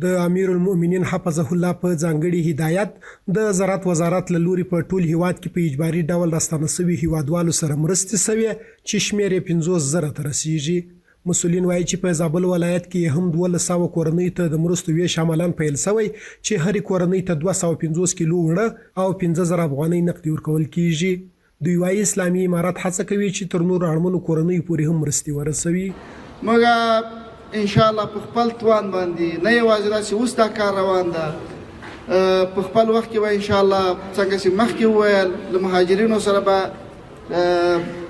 د امیرالمؤمنین حفظه الله په ځانګړي هدایت د زراعت وزارت له لوري په ټول هیواد کې په اجباري ډول راستانه شوي هیوادوالو سره مرستې شوې چې شمېر یې 50,000 ته رسیږي. مسؤلین وايي چې په زابل ولایت کې یې هم 12 سوه کورنیو ته د مرستو وېش عملاً پیل شوی چې هرې کورنۍ ته 250 کیلو اوړه او 5000 افغانۍ نقدې ورکول کیږي. دوی وايي، اسلامي امارت هڅه کوي چې تر نورو اړمنو کورنیو پورې هم مرستې ورسوي. موږ ان شاء الله په خپل توان باندې نه یوازې دا چې اوس دا کار روان ده، په خپل وخت کې به ان شاء الله څنګه چې مخکې وویل له مهاجرینو سره به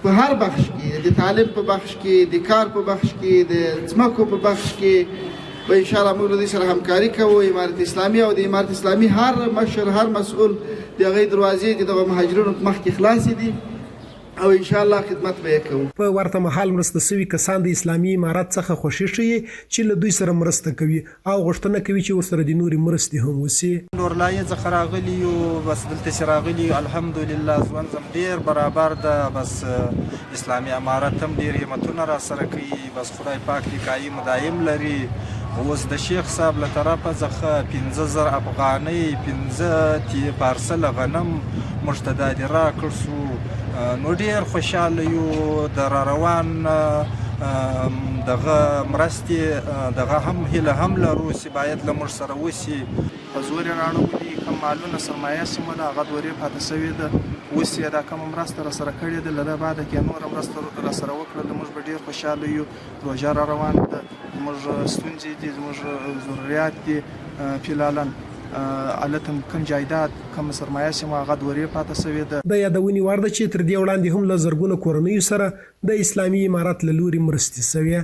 په هر بخش کې، د تعلیم په بخش کې، د کار په بخش کې، د ځمکو په بخش کې به ان شاء الله موږ له دوی سره همکاري کوو. امارت اسلامي او د امارت اسلامي هر مشر، هر مسؤل، د هغوی دروازې د دغو مهاجرینو په مخ کې خلاصې دي او ان شاء الله خدمت به یې کوو. په ورته مهال مرسته شوي کسان د اسلامي امارت څخه خوښي ښيي چې له دوی سره مرسته کوي او غوښتنه کوي چې ورسره دې نورې مرستې هم وشي. لورلایې څخه راغلي یو، بس دلته چې راغلي یو الحمدلله ژوند زم ډیر برابر ده، بس اسلامي امارت هم ډیر همتونه راسره کوي، بس خدای پاک دې قایم دایم لري. اوس د شیخ صاحب له طرفه څخه 5000 افغانۍ، پنځه تی پارسله غنم موږ ته دا دې راکړ شو، نو ډیر خوشحاله یو. د را روان دغه مرستې دغه هم هیله هم لرو چې باید له موږ سره وشي. په زور یې راړولي، کوم مالونه سرمایه چې مو ده هغه دورې پاتې شوې ده. اوس یې دا کومه مرسته راسره کړې ده، له ده بعده که یې نوره مرسته راسره وکړله موږ به ډېر خوشحاله یو. روژه را روانه ده، زموږ ستونزې دي، زموږ ضروریات دي، فلالن هلته کوم جایداد، کومه سرمایه چې مو هغه دورې پاتې شوې ده. د یادونې وړ ده چې تر دې وړاندې هم له زرګونه کورنیو سره د اسلامي امارت له لوري مرستې شوې.